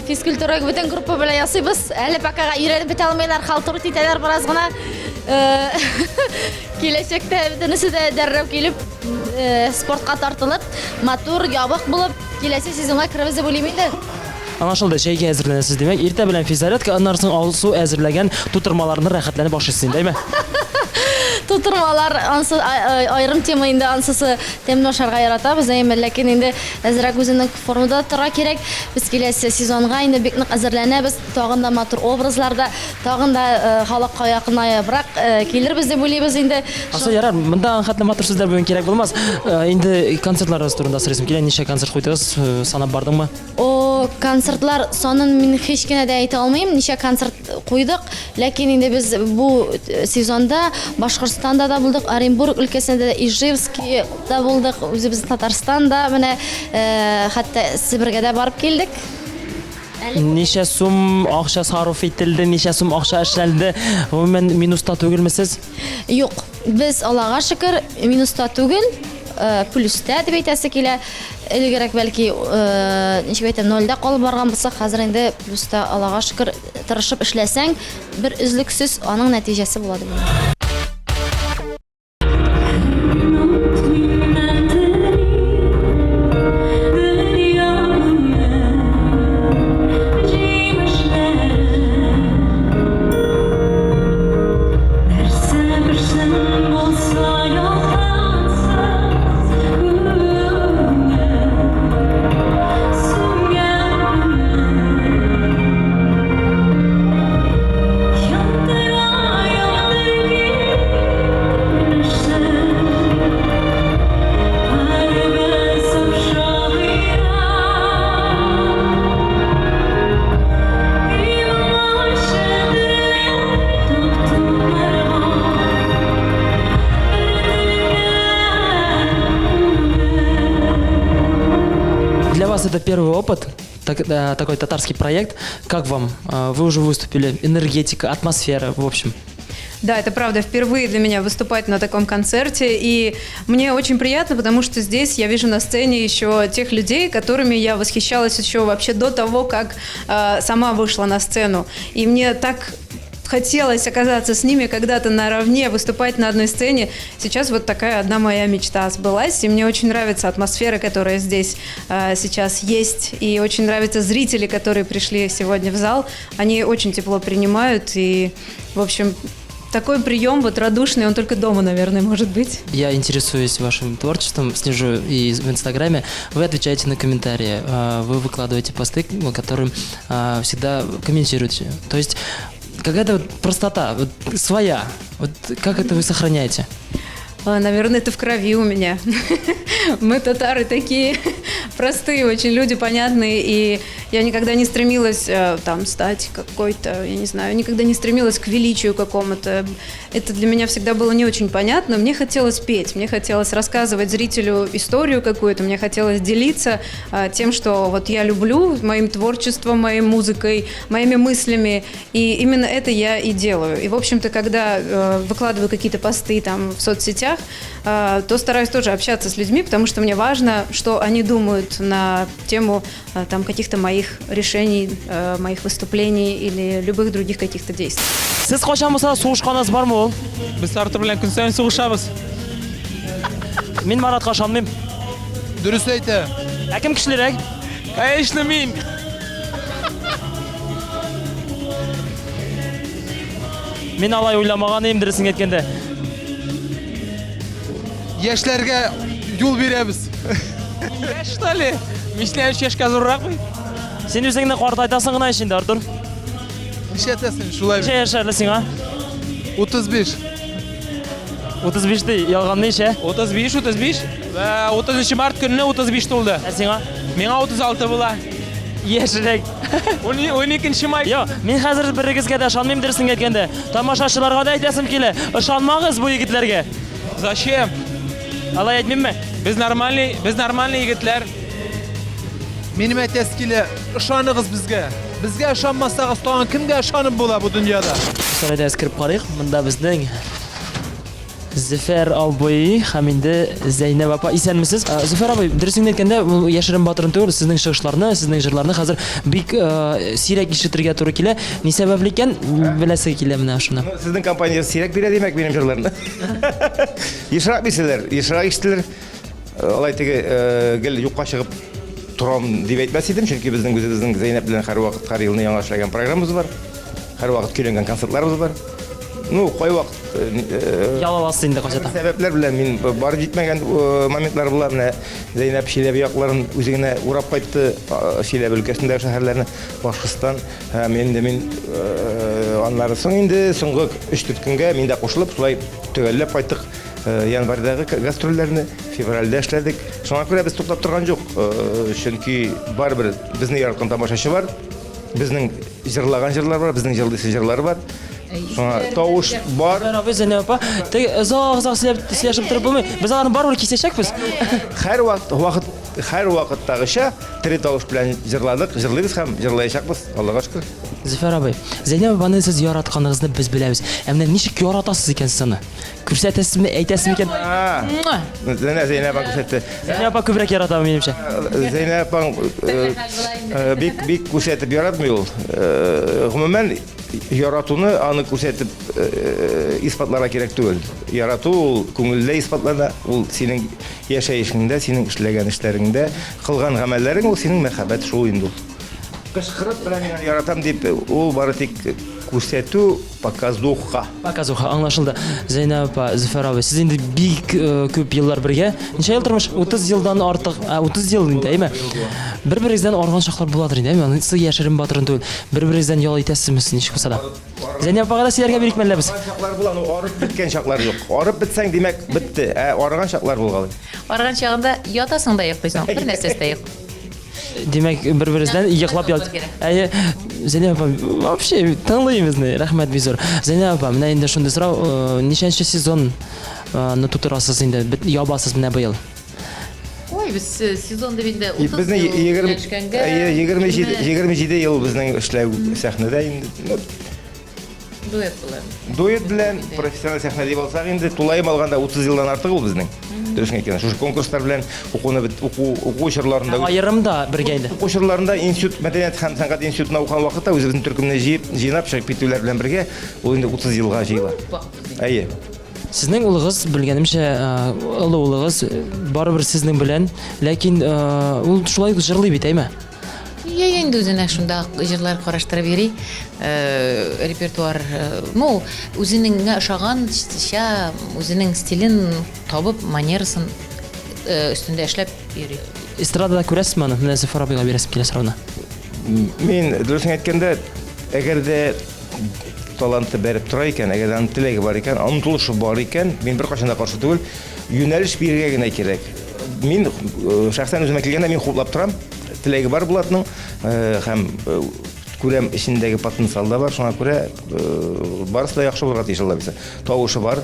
Физкультура бөтен группа белән ясыйбыз. Әле пока өйрәнеп бетә алмыйлар, халтура итәләр бераз гына. Э, киләчәктә бөтенесе дә дәррәү килеп, э, спортка тартылып, матур, ябык булып, киләсе сезонга керербез дип уйлыйм инде. Аңлашылды, җәйгә әзерләнәсез, димәк, иртә белән физзарядка, аннан соң Алсу әзерләгән тутырмаларны рәхәтләнеп ашыйсыз инде, әйме? Тутырмалар, ансы аерым тема инде, ансысы тәмле ашарга яратабыз, әйме, ләкин инде әзрәк үзеңнең формада торырга кирәк. Без киләсе сезонга инде бик нык әзерләнәбез, тагын да матур образларда, тагын да э, халыкка якынаебрак э, килербез дип уйлыйбыз инде. Асыл, ярар, монда хәтле матур сүзләр бүген кирәк булмас. Э, инде концертларыгыз турында сорыйсым килә, ничә концерт куйдыгыз, санап бардыңмы? О, концертлар санын мин һич кенә дә әйтә алмыйм, ничә концерт куйдык. Ләкин инде без бу э, сезонда Башкортстанда да булдык, Оренбург өлкәсендә дә, Ижевскийда булдык, үзебезнең Татарстанда, менә э, хәтта Себергә дә барып килдек. Ничә сум акча сарыф ителде, ничә сум акча эшләнде? Гомумән, минуста түгелме сез? Юк, без Аллага шөкер, минуста түгел, э, плюста дип әйтәсе килә. Элегрәк бәлки, э, ничек әйтәм, нольдә калып барган булсак, хәзер инде плюста, Аллага шөкер, тырышып эшләсәң, бер өзлексез аның нәтиҗәсе була дип уйлыйм. вас это первый опыт, так, э, такой татарский проект. Как вам? Э, вы уже выступили, энергетика, атмосфера, в общем. Да, это правда, впервые для меня выступать на таком концерте. И мне очень приятно, потому что здесь я вижу на сцене еще тех людей, которыми я восхищалась еще вообще до того, как э, сама вышла на сцену. И мне так хотелось оказаться с ними когда-то наравне, выступать на одной сцене. Сейчас вот такая одна моя мечта сбылась, и мне очень нравится атмосфера, которая здесь э, сейчас есть, и очень нравятся зрители, которые пришли сегодня в зал. Они очень тепло принимают, и, в общем, такой прием вот радушный, он только дома, наверное, может быть. Я интересуюсь вашим творчеством, слежу и в Инстаграме. Вы отвечаете на комментарии, э, вы выкладываете посты, которым э, всегда комментируете. То есть какая-то вот простота, вот своя. Вот как это вы сохраняете? А, наверное, это в крови у меня. Мы татары такие простые, очень люди понятные, и я никогда не стремилась э, там стать какой-то, я не знаю, никогда не стремилась к величию какому-то. Это для меня всегда было не очень понятно. Мне хотелось петь, мне хотелось рассказывать зрителю историю какую-то, мне хотелось делиться э, тем, что вот я люблю, моим творчеством, моей музыкой, моими мыслями, и именно это я и делаю. И, в общем-то, когда э, выкладываю какие-то посты там в соцсетях, э, то стараюсь тоже общаться с людьми, потому что мне важно, что они думают на тему э, там каких-то моих решений, э, моих выступлений или любых других каких-то действий. Сез кайчан булса да сугышканыгыз бармы ул? Без Артур белән көн саен сугышабыз. Мин Маратка ышанмыйм. Дөрес әйтә. Ә кем көчлерәк? Конечно, мин. Мин алай уйламаган идем, дөресен әйткәндә. Яшьләргә юл бирәбез. Яшь, что ли? Мишлән өч яшькә зуррак бит. Син үзеңне картайтасың гына ич инде, Артур. Нишләтәсең, шулай Ничә яшь әле сиңа? 35. 35 ди, ялган ничә? 35, 35. 30 март көнне 35 тулды. Ә сиңа? Миңа 36 була. Яшьрәк. 12 май. Йо, мин хәзер берегезгә дә ышанмыйм дөресен әйткәндә. Тамашачыларга да әйтәсем килә. Ышанмагыз бу егетләргә. Зачем? Алай әйтмимме? Без нормальный, без нормальный егетләр. Минем әйтәсе килә, ышаныгыз безгә. Безгә ышанмасагыз, тагын кемгә ышанып була бу дөньяда? Сарайда кереп карыйк. Монда безнең Зөфәр абый һәм инде Зәйнәб апа исәнмесез. Э, Зөфәр абый, дөресен әйткәндә, бу яшерен батырын түгел, сезнең чыгышларны, сезнең җырларны хәзер бик э, сирәк ишетергә туры килә. Ни сәбәпле икән, беләсе килә менә шуны. Ну, сезнең компания сирәк бирә димәк минем җырларны. Ешрак бирсәләр, ешрак ишетелер. Э, алай теге э, гел юкка чыгып торам дип әйтмәс идем, чөнки безнең үзебезнең Зәйнәб белән һәрвакыт һәр елны яңа эшләгән программабыз бар. Һәрвакыт көйләнгән концертларыбыз бар. Ну, кайвакыт э, Ял аласыз инде кайчата. Сәбәпләр белән мин барып җитмәгән моментлар була. Менә Зәйнәб Чиләбе якларын үзе генә урап кайтты, Чиләбе өлкәсендәге шәһәрләрне, Башкортстан. Һәм инде мин аннары соң инде соңгы 3-4 көнгә мин дә кушылып, шулай төгәлләп кайттык. Январьдагы гастрольләрне февральдә эшләдек. Шуңа күрә без туктап торган юк. Чөнки барыбер безне яраткан тамашачы бар. Безнең җырлаган җырлар бар, безнең җырлыйсы җырлар бар. Шуңа тавыш бар. Зөфәр абый, Зәйнәб апа, теге озак-озак сөйләп сөйләшеп торып булмый. Без аларны барыбер кисәчәкбез. Һәр вакыт, вакыт, һәр вакыттагыча тере тавыш белән җырладык, җырлыйбыз һәм җырлаячакбыз, Аллага шөкер. Зөфәр абый, Зәйнәб апаны сез яратканыгызны без беләбез. Ә менә ничек яратасыз икән сез аны? Күрсәтәсезме, әйтәсезме икән? Зәйнәб Зәйнәб апа күрсәтте. Зәйнәб апа күбрәк ярата минемчә. Зәйнәб апаң э, бик бик күрсәтеп яратмый ул. Э, гомумән яратуны аны күрсәтеп э, исбатларга кирәк түгел. Ярату ул күңелдә исбатлана, ул синең яшәешеңдә, синең эшләгән эшләреңдә, кылган гамәлләрең ул синең мәхәббәт шул инде ул. Кычкырып белән мин яратам дип, ул бары тик күрсәтү, показуха. Показуха, аңлашылды. Зәйнәб апа, Зөфәр абый, сез инде бик э, күп еллар бергә. Ничә ел тормыш? 30 елдан артык, ә, 30 ел инде, әйме? Бер-берегездән арган чаклар буладыр инде, әйме? Анысы яшерен батырын түгел. Бер-берегездән ял итәсезме сез ничек булса да? Зәйнәб апага да сөйләргә бирик мәллә без? Чаклар була, но арып беткән чаклар юк. Арып бетсәң, димәк, бетте. Ә арыган чаклар булгалый. Арыган чагында ятасың да йоклыйсың, бер нәрсәсе дә юк. Димәк, бер-беребездән йоклап ят. Әйе, Зәйнәб апа, вообще тыңлый безне. Рәхмәт бик зур. Зәйнәб апа, менә инде шундый сорау, э, ничәнче сезон э, ны тутырасыз инде, ябасыз менә быел? Ой, Ой, без э, сезон дип инде 30 Безнең ел 20 өйләнешкәнгә. әйе, 27 27 ел безнең эшләү сәхнәдә инде. Ну, Дуэт була. Дуэт белән профессиональ сәхнә дип алсак инде, тулаем алганда 30 елдан артык ул безнең. Дөресен әйткәндә, шушы конкурслар белән укуны бит уку уку чорларында Аерым да бергә инде. Уку чорларында институт мәдәният һәм сәнгать институтына укыган вакытта үзебезнең төркемне җыеп, җыйнап чыгып китүләр белән бергә ул инде 30 елга җыела. Әйе. Сезнең улыгыз, белгәнемчә, олы улыгыз барыбер сезнең белән, ләкин ул шулай ук җырлый бит, әйме? Я инде үзенә шунда җырлар караштырып йөри. Э, репертуар, э, ну, үзенең ошаганча, үзенең стилен табып, манерасын э, өстендә эшләп йөри. Эстрадада күрәсезме аны? Менә Зөфәр абыйга бирәсем килә сорауны. Мин дөресен әйткәндә, әгәр дә таланты бәреп тора икән, әгәр дә аның теләге бар икән, омтылышы бар икән, мин беркайчан да каршы түгел. Юнәлеш бирергә генә кирәк. Мин э, шәхсән үземә килгәндә мин хуплап торам. Теләге бар Булатның э, һәм э, күрәм эчендәге потенциал да бар, шуңа күрә барысы да яхшы булырга тиеш алла бирсә. Тавышы бар,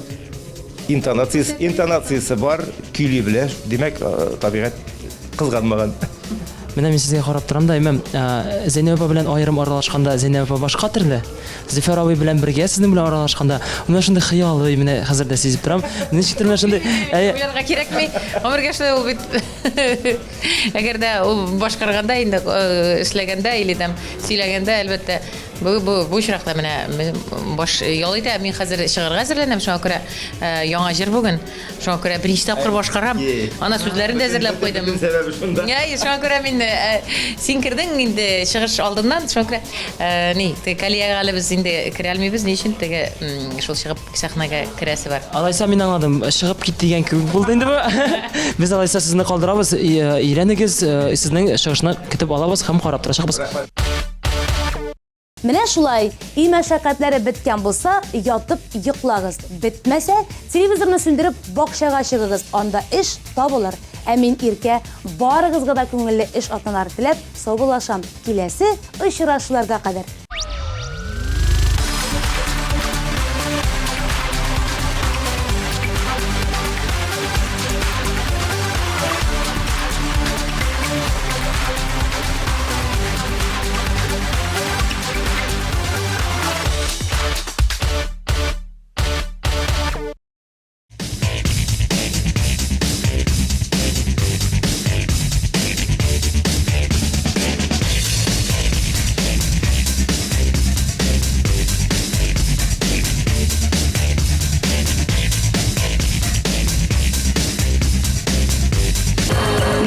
интонациясе, интонациясе бар, көйли белә. Димәк, табигать кызганмаган. Менә мин сезгә карап торам да, әмма Зәйнәб апа белән аерым аралашканда Зәйнәб апа башка төрле. Зөфәр абый белән бергә сезнең белән аралашканда, менә шундый хыялый, менә хәзер дә сизеп торам. Ничектер менә шундый, әйе. Уйларга кирәкми. Гомергә шулай ул бит. Әгәр дә ул башкарганда инде эшләгәндә или там сөйләгәндә, әлбәттә, бу бу бу очракта менә баш ял итә. Мин хәзер чыгарга әзерләнәм, шуңа күрә яңа җыр бүген. Шуңа күрә беренче тапкыр башкарам. Ана сүзләрен дә әзерләп куйдым. Бөтен сәбәбе шунда. Әйе, шуңа күрә мин э, син кердең инде чыгыш алдыннан, шуңа күрә э, ни, теге Калиягә әле без инде керә алмыйбыз, ни өчен теге шул чыгып сәхнәгә керәсе бар. Алайса мин аңладым, чыгып кит дигән кебек булды инде бу. Без алайса сезне калдырабыз, өйрәнегез, сезнең чыгышны көтеп алабыз һәм карап торачакбыз. Менә шулай, өй мәшәкатьләре беткән булса, ятып йоклагыз. Бетмәсә, телевизорны сүндереп, бакчага чыгыгыз, анда эш табылыр. Ә мин, Иркә, барыгызга да күңелле эш атналары теләп, саубуллашам. Киләсе очрашуларга кадәр!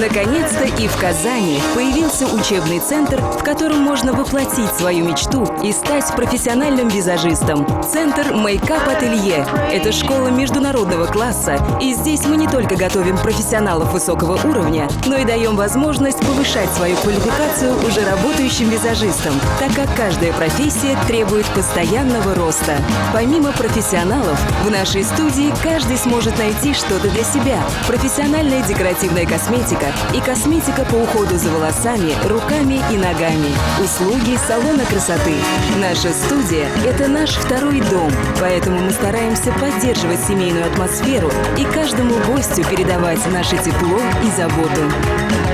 Наконец-то и в Казани появился учебный центр, в котором можно воплотить свою мечту и стать профессиональным визажистом. Центр Мейкап Ателье – это школа международного класса, и здесь мы не только готовим профессионалов высокого уровня, но и даем возможность повышать свою квалификацию уже работающим визажистам, так как каждая профессия требует постоянного роста. Помимо профессионалов, в нашей студии каждый сможет найти что-то для себя. Профессиональная декоративная косметика и косметика по уходу за волосами, руками и ногами. Услуги салона красоты. Наша студия – это наш второй дом, поэтому мы стараемся поддерживать семейную атмосферу и каждому гостю передавать наше тепло и заботу.